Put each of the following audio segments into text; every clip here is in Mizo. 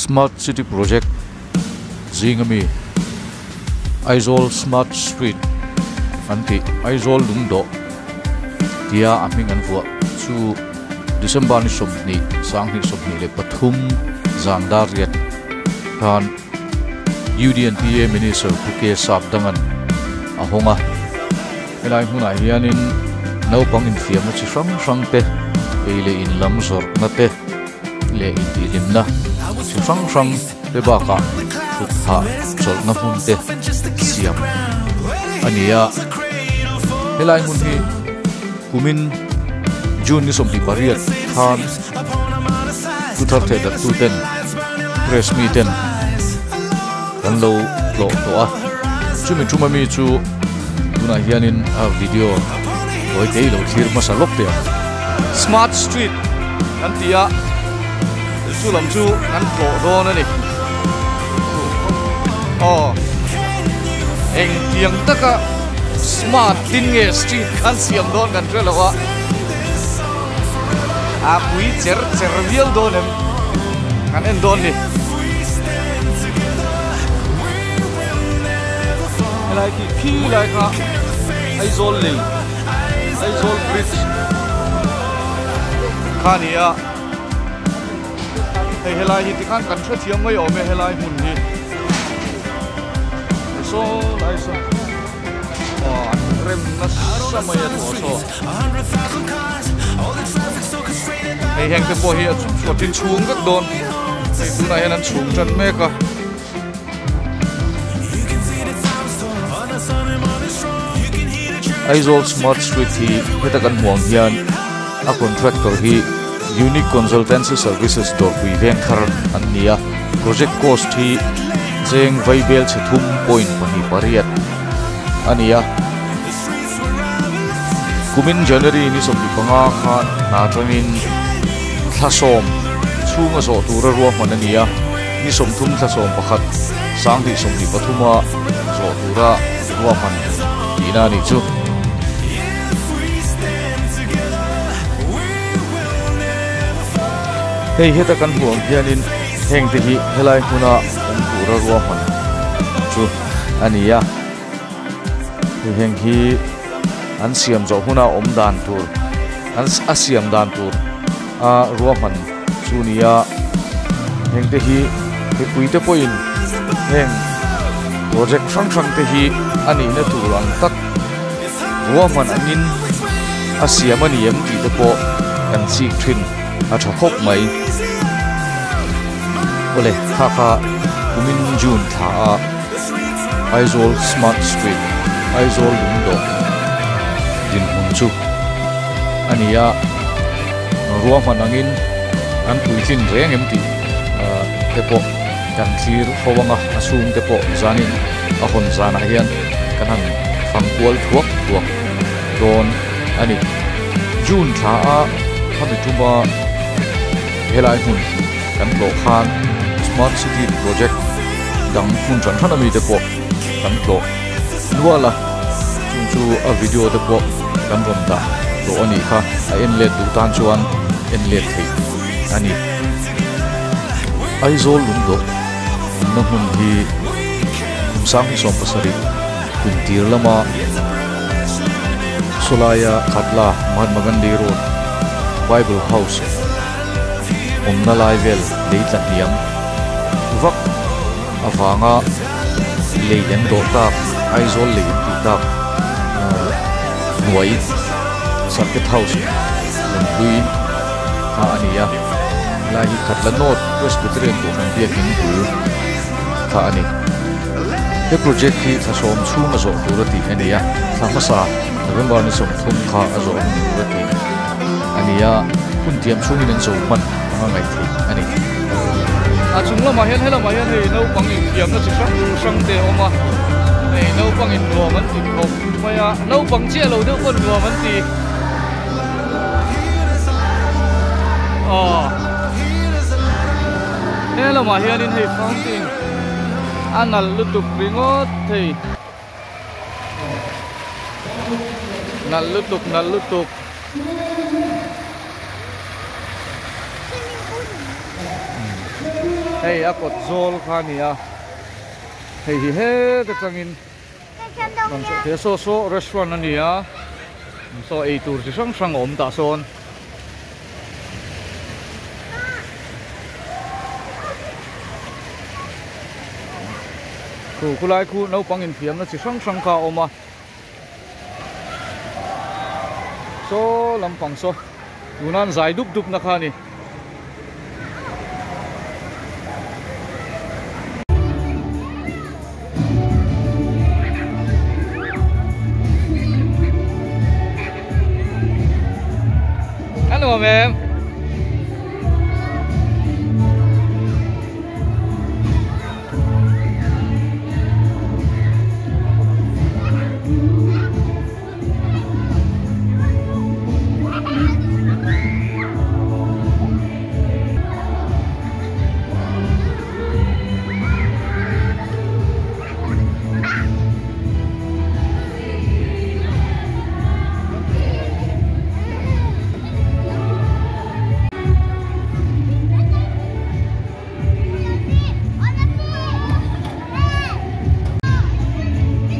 Smart City Project zinga mi Aizawl Smart Street an tih Aizawl lungdawh tia a hming an vuah chu December ni 20 2023 zan dar riat khan UDNPA Minister Pu K Sapdangan a hawng a. Helai hmunah hianin naupang infiamna chi hrang hrang te, ei leh in lam zawrhna te leh intihhlimna chi hrang hrang te bakah thut phah chawlhna hmun te siam a ni a. Helai hmun hi kumin June ni 28 khan thuthar theh dat tuten press mi ten kan lo tlawh tawh a. Chumi thuma mi chu tunah hianin a video tawi te i lo thlir hmasa lawk teh ang. Smart Street kan ti a, chu lam chu kan tlawh dawn a ni. Aw, engtiang taka smart tin nge street khan siam dawn kan hre lo a, a pui cher cher viau dawn em kan en dawn ni. Helai khi khi lai kha Aizawl lei Aizawl bridge kha a ni a hei helai hi tikhan kan hrethiam mai awm e helai hmun hi hei saw lai saw aw an rem nasa mai a tawh saw hei heng te pawh hi a chhuat in chhung vek dawn hei tunah hian an chhung tan mek a. Aizawl Smart Street hi heta kan hmuh ang hian a contractor hi Unique Consultancy Services dawrpui veng thar an ni a, project cost hi cheng vaibel chhe thum point pahnih pariat a ni a. Kumin January ni 25 khan hna atangin thla sawm chhunga zawh tura ruahman a ni a. Ni 30 thla 11 2023 a zawh tura ruahman tihna a nih chu. Hei heta kan hmuh ang hianin heng te hi helai hmuna awm tura ruahman chu a ni a. Hei heng hi an siam zawh huna awm dan tur an a siam dan tur a ruahman chu a ni a. Heng te hi mipui te pawhin heng project hrang hrang te hi a nihna tur ang tak ruahman angin a siam a ni em tih te pawh kan chik thin a tha khawp mai. Awle kha kha kumin June thla a Aizawl Smart Street Aizawl lungdawh dinhmun chu a ni a ruahman angin an puitlin reng em tih te pawh kan thlir ho ang a a chhung te pawh zanin a hawn zanah hian kan han fang kual thuak thuak dawn a ni. June thla a khami tuma helai hmun kan tlawh khan Smart City project dang hmun hran hran ami te pawh kan tlawh nual a, chung chu a video te pawh kan rawn dah tawh a nih kha, a en let duh tan chuan en let theih a ni. Aizawl lungdawh awmna hmun hi kum 2017 kum tir lama Sawlaia Khatla Mahatma Gandhi Road Bible House awmna lai vel lei tla hniam vak avanga lei an dawh tak Aizawl lei an tih tak hnuai Circuit House rawn hlui kha a ni a helai hi Khatla North Presbyterian Kohhran biakin bul kha a ni. He project hi thla sawm chhung a zawh tur a tih a ni a thla hmasa November ni 30 kha a zawh hun tur a tih a ni a hun tiam chhungin an zo hman anga ngaih theih a ni. A chung lamah hian helamah hian hei naupang infiamna chi hrang hrang te a awm a, hei naupang in nuam an ti khawp mai a, naupang chiah lo deuh pawn nuam an ti. Aw helamah hianin hei fountain a nalh lutuk ringawt thei. Nalh lutuk nalh lutuk. Hei a kawt zawl kha a ni a, hei hi heta tangin rawn chhuah thei a, saw saw restaurant a ni a, saw ei tur chi hrang hrang a awm tah sawn. Khu khulai khu naupang infiamna chi hrang hrang kha a awm a. Saw lampang saw tuna an zai dup dup na kha a ni. A nuam em?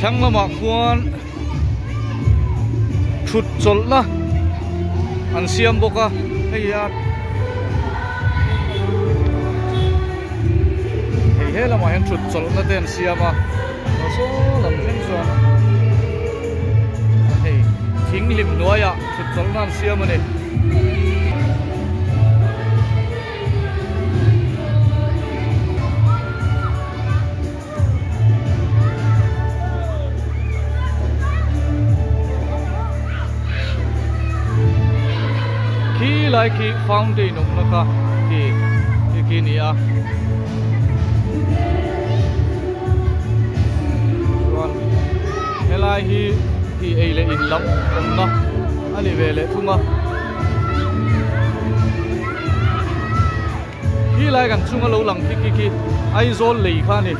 Thlang lamah khuan thut chawlhna an siam bawk a hei a hei he lamah hian thut chawlhna te an siam a saw lam thleng chuan hei thing hlim hnuaiah thut chawlhna an siam a ni. Khi lai khi fountain awmna kha khi khi khi a ni a chuan helai hi khi ei leh in lam awmna a ni ve leh thung a. Khi lai kan chunga lo lang khi khi khi Aizawl lei kha a ni.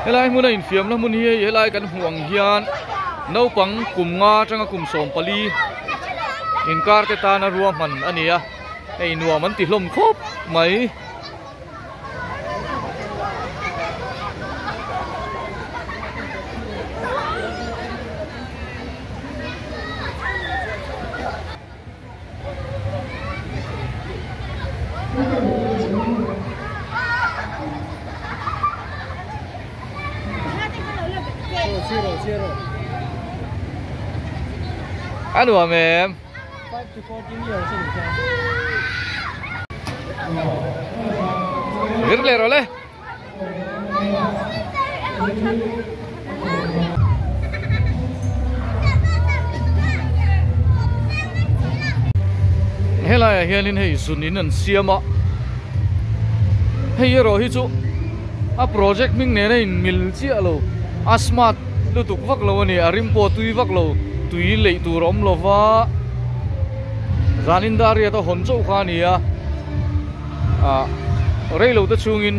Helai hmuna infiamna hmun hi hei helai kan hmuh ang hian naupang kum nga atanga kum 14 inkar te tana ruahman a ni a hei nuam an ti hlawm khawp mai. A nuam em? Vir leh rawh le. Helaiah hianin hei zun in an siam a, hei erawh hi chu a project hming nena inmil chiah lo, a smart lutuk vak lo a ni, a rim pawh a tui vak lo, tui leih tur a awm lo va, zanin dar riat a hawn chauh kha a ni a. ah reilo te chhungin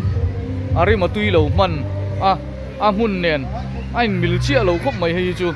a rim a tui lo hman a a hmun nen a inmil chiah lo khawp mai hei hi chu.